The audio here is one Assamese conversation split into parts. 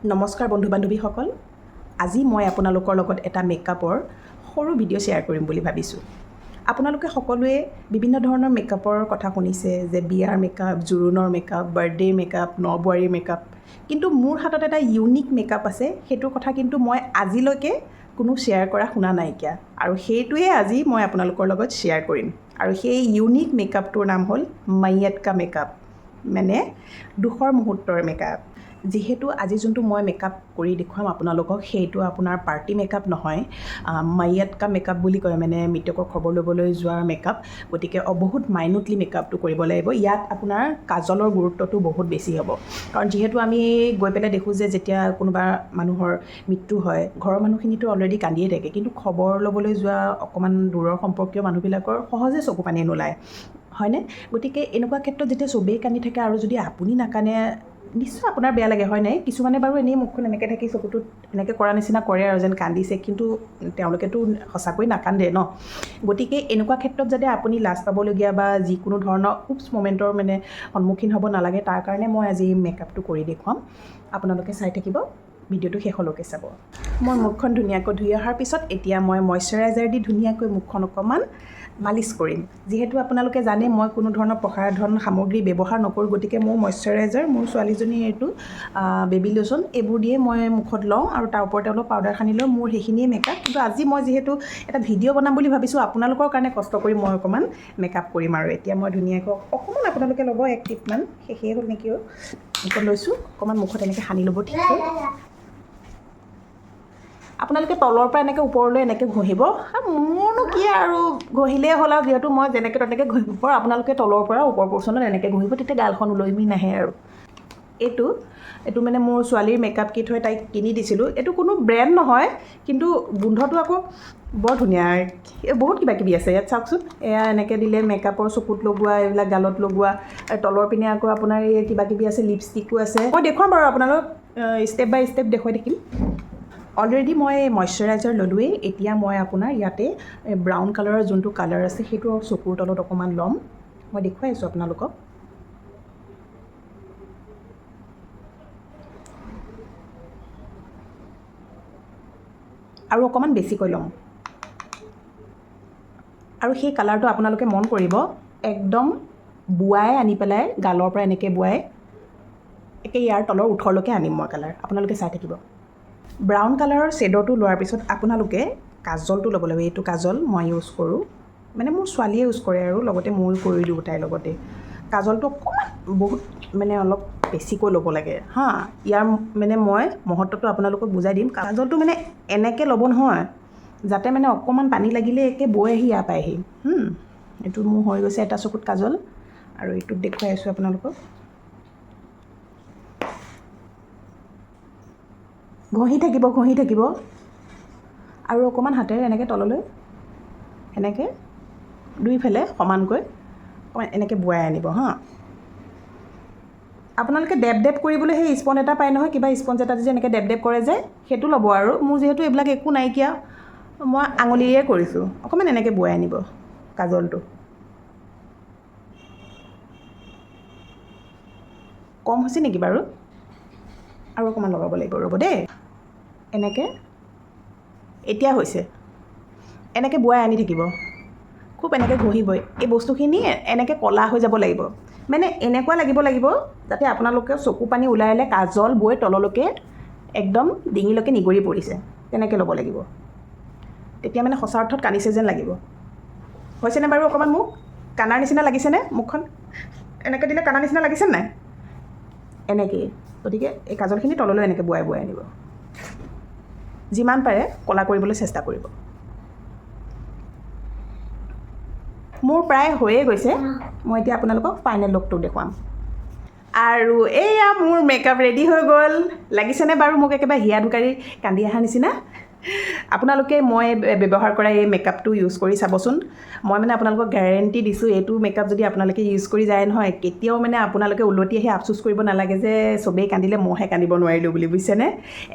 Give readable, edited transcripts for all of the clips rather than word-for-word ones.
নমস্কাৰ বন্ধু বান্ধৱীসকল, আজি মই আপোনালোকৰ লগত এটা মেকআপৰ সৰু ভিডিঅ' শ্বেয়াৰ কৰিম বুলি ভাবিছোঁ। আপোনালোকে সকলোৱে বিভিন্ন ধৰণৰ মেকআপৰ কথা শুনিছে যে বিয়াৰ মেকআপ, জোৰোণৰ মেকআপ, বাৰ্থডে'ৰ মেকআপ, ন-বোৱাৰীৰ মেকআপ। কিন্তু মোৰ হাতত এটা ইউনিক মেকআপ আছে, সেইটোৰ কথা কিন্তু মই আজিলৈকে কোনো শ্বেয়াৰ কৰা শুনা নাইকিয়া আৰু সেইটোৱে আজি মই আপোনালোকৰ লগত শ্বেয়াৰ কৰিম। আৰু সেই ইউনিক মেকআপটোৰ নাম হ'ল মাইয়াত কা মেকআপ, মানে দুখৰ মুহূৰ্তৰ মেকআপ। যিহেতু আজি যোনটো মই মেকআপ কৰি দেখুৱাম আপোনালোকক, সেইটো আপোনাৰ পাৰ্টি মেকআপ নহয়, মাইয়াত কা মেকআপ বুলি কয়, মানে মৃতকৰ খবৰ ল'বলৈ যোৱাৰ মেকআপ। গতিকে বহুত মাইনুটলি মেকআপটো কৰিব লাগিব। ইয়াত আপোনাৰ কাজলৰ গুৰুত্বটো বহুত বেছি হ'ব, কাৰণ যিহেতু আমি গৈ পেলাই দেখোঁ যে যেতিয়া কোনোবা মানুহৰ মৃত্যু হয়, ঘৰৰ মানুহখিনিতো অলৰেডি কান্দিয়ে থাকে, কিন্তু খবৰ ল'বলৈ যোৱা অকণমান দূৰৰ সম্পৰ্কীয় মানুহবিলাকৰ সহজে চকু পানী নোলায়, হয়নে? গতিকে এনেকুৱা ক্ষেত্ৰত যেতিয়া চবেই কান্দি থাকে আৰু যদি আপুনি নাকান্দে, নিশ্চয় আপোনাৰ বেয়া লাগে, হয়নে? কিছুমানে বাৰু এনেই মুখখন এনেকৈ থাকি চকুটোত এনেকৈ কৰা নিচিনা কৰে আৰু যেন কান্দিছে, কিন্তু তেওঁলোকেতো সঁচাকৈ নাকান্দে ন। গতিকে এনেকুৱা ক্ষেত্ৰত যাতে আপুনি লাজ পাবলগীয়া বা যিকোনো ধৰণৰ উপছ মমেণ্টৰ মানে সন্মুখীন হ'ব নালাগে, তাৰ কাৰণে মই আজি মেকআপটো কৰি দেখুৱাম। আপোনালোকে চাই থাকিব, ভিডিঅ'টো শেষলৈকে চাব। মই মুখখন ধুনীয়াকৈ ধুই অহাৰ পিছত এতিয়া মই মইশ্চাৰাইজাৰ দি ধুনীয়াকৈ মুখখন অকণমান মালিচ কৰিম। যিহেতু আপোনালোকে জানে মই কোনো ধৰণৰ প্ৰসাধন সামগ্ৰী ব্যৱহাৰ নকৰোঁ, গতিকে মোৰ মইশ্চাৰাইজাৰ, মোৰ ছোৱালীজনীৰ এইটো বেবী লোচন, এইবোৰ দিয়ে মই মুখত লওঁ আৰু তাৰ ওপৰতে অলপ পাউডাৰ সানি লওঁ, মোৰ সেইখিনিয়ে মেকআপ। কিন্তু আজি মই যিহেতু এটা ভিডিঅ' বনাম বুলি ভাবিছোঁ, আপোনালোকৰ কাৰণে কষ্ট কৰি মই অকণমান মেকআপ কৰিম। আৰু এতিয়া মই ধুনীয়াকৈ অকণমান, আপোনালোকে ল'ব এক টিপমান, শেষেই হ'ল নেকি, অকণ লৈছোঁ, অকণমান মুখত এনেকৈ সানি ল'ব। ঠিককৈ আপোনালোকে তলৰ পৰা এনেকৈ ওপৰলৈ এনেকৈ ঘঁহিব। মোৰনো কি আৰু, ঘঁহিলেই হ'ল আৰু, যিহেতু মই যেনেকৈ তেনেকৈ ঘঁহিব পাৰোঁ। আপোনালোকে তলৰ পৰা ওপৰ পৰ্চনত এনেকৈ ঘঁহিব, তেতিয়া গালখন ওলমি নাহে। আৰু এইটো এইটো মানে মোৰ ছোৱালীৰ মেকআপ কিট হয়, তাইক কিনি দিছিলোঁ। এইটো কোনো ব্ৰেণ্ড নহয়, কিন্তু গোন্ধটো আকৌ বৰ ধুনীয়া। বহুত কিবা কিবি আছে ইয়াত, চাওকচোন। এয়া এনেকৈ দিলে মেকআপৰ চকুত লগোৱা, এইবিলাক গালত লগোৱা। আৰু তলৰ পিনে আকৌ আপোনাৰ এই কিবা কিবি আছে, লিপষ্টিকো আছে। মই দেখুৱাম বাৰু আপোনালোক, ষ্টেপ বাই ষ্টেপ দেখুৱাই থাকিম। অলৰেডি মই মইশ্চাৰাইজাৰ ল'লোৱেই। এতিয়া মই আপোনাৰ ইয়াতে ব্ৰাউন কালাৰৰ যোনটো কালাৰ আছে, সেইটো চকুৰ তলত অকণমান ল'ম। মই দেখুৱাই আছোঁ আপোনালোকক। আৰু অকণমান বেছিকৈ ল'ম। আৰু সেই কালাৰটো আপোনালোকে মন কৰিব, একদম বোৱাই আনি পেলাই গালৰ পৰা এনেকৈ বোৱাই একে ইয়াৰ তলৰ ওঠৰলৈকে আনিম মই কালাৰ, আপোনালোকে চাই থাকিব। ব্ৰাউন কালাৰৰ শ্বেডৰটো লোৱাৰ পিছত আপোনালোকে কাজলটো ল'ব লাগিব। এইটো কাজল মই ইউজ কৰোঁ, মানে মোৰ ছোৱালীয়ে ইউজ কৰে আৰু লগতে ময়ো কৰি দিওঁ তাইৰ লগতে। কাজলটো অকণমান বহুত মানে অলপ বেছিকৈ ল'ব লাগে। হা, ইয়াৰ মানে মই মহত্বটো আপোনালোকক বুজাই দিম। কাজলটো মানে এনেকৈ ল'ব নহয় যাতে মানে অকণমান পানী লাগিলে একে বৈ আহি ইয়াৰ পায়হি। এইটো মোৰ হৈ গৈছে এটা চকুত কাজল, আৰু এইটোত দেখুৱাই আছোঁ আপোনালোকক। ঘঁহি থাকিব, ঘঁহি থাকিব আৰু অকণমান হাতেৰে এনেকৈ তললৈ এনেকৈ দুইফালে সমানকৈ অকণমান এনেকৈ বোৱাই আনিব। হা, আপোনালোকে ডেপ ডেপ কৰিবলৈ সেই স্পঞ্জ এটা পায় নহয়, কিবা স্পঞ্জ এটা যে এনেকৈ ডেপ ডেপ কৰে যে, সেইটো ল'ব। আৰু মোৰ যিহেতু এইবিলাক একো নাইকিয়া, মই আঙুলিৰে কৰিছোঁ। অকণমান এনেকৈ বোৱাই আনিব কাজলটো। কম হৈছে নেকি বাৰু? আৰু অকণমান লগাব লাগিব, ৰ'ব দেই। এনেকৈ এতিয়া হৈছে। এনেকৈ বোৱাই আনি থাকিব, খুব এনেকৈ ঘঁহিবই। এই বস্তুখিনি এনেকৈ ক'লা হৈ যাব লাগিব, মানে এনেকুৱা লাগিব লাগিব যাতে আপোনালোকে চকু পানী ওলাই আহিলে কাজল বৈ তললৈকে একদম ডিঙিলৈকে নিগৰি পৰিছে, তেনেকৈ ল'ব লাগিব। তেতিয়া মানে সঁচা অৰ্থত কান্দিছে যেন লাগিব। হৈছেনে বাৰু? অকণমান মোক কান্দাৰ নিচিনা লাগিছেনে? মুখখন এনেকৈ দিলে কান্দাৰ নিচিনা লাগিছে নাই? এনেকৈয়ে। গতিকে এই কাজলখিনি তললৈ এনেকৈ বোৱাই বোৱাই আনিব, যিমান পাৰে ক'লা কৰিবলৈ চেষ্টা কৰিব। মোৰ প্ৰায় হৈয়ে গৈছে। মই এতিয়া আপোনালোকক ফাইনেল লুকটো দেখুৱাম। আৰু এয়া মোৰ মেকআপ ৰেডি হৈ গ'ল। লাগিছেনে বাৰু মোক একেবাৰে হিয়া ঢুকাৰি কান্দি অহা নিচিনা? আপোনালোকে মই ব্যৱহাৰ কৰা এই মেকআপটো ইউজ কৰি চাবচোন। মই মানে আপোনালোকক গেৰেণ্টি দিছোঁ, এইটো মেকআপ যদি আপোনালোকে ইউজ কৰি যায় নহয়, কেতিয়াও মানে আপোনালোকে উলটি আহি আফচোচ কৰিব নালাগে যে চবেই কান্দিলে, মইহে কান্দিব নোৱাৰিলোঁ বুলি, বুজিছেনে?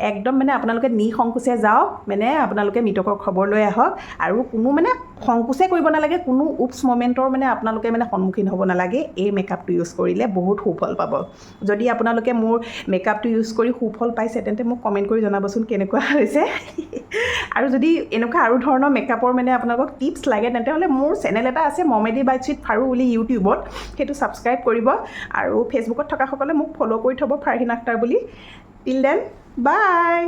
একদম মানে আপোনালোকে নিসংকোচে যাওক, মানে আপোনালোকে মৃতকৰ খবৰ লৈ আহক আৰু কোনো মানে সংকোচে কৰিব নালাগে, কোনো উপছ মমেণ্টৰ মানে আপোনালোকে মানে সন্মুখীন হ'ব নালাগে। এই মেকআপটো ইউজ কৰিলে বহুত সুফল পাব। যদি আপোনালোকে মোৰ মেকআপটো ইউজ কৰি সুফল পাইছে, তেন্তে মোক কমেণ্ট কৰি জনাবচোন কেনেকুৱা হৈছে। আৰু যদি এনেকুৱা আৰু ধৰণৰ মেকআপৰ মানে আপোনালোকক টিপছ লাগে, তেন্তে হ'লে মোৰ চেনেল এটা আছে মমেডি বাইটছ উইথ ফাৰু বুলি ইউটিউবত, সেইটো ছাবস্ক্ৰাইব কৰিব আৰু ফেচবুকত থকাসকলে মোক ফ'ল' কৰি থ'ব ফাৰহিন আখতাৰ বুলি। Till then, bye.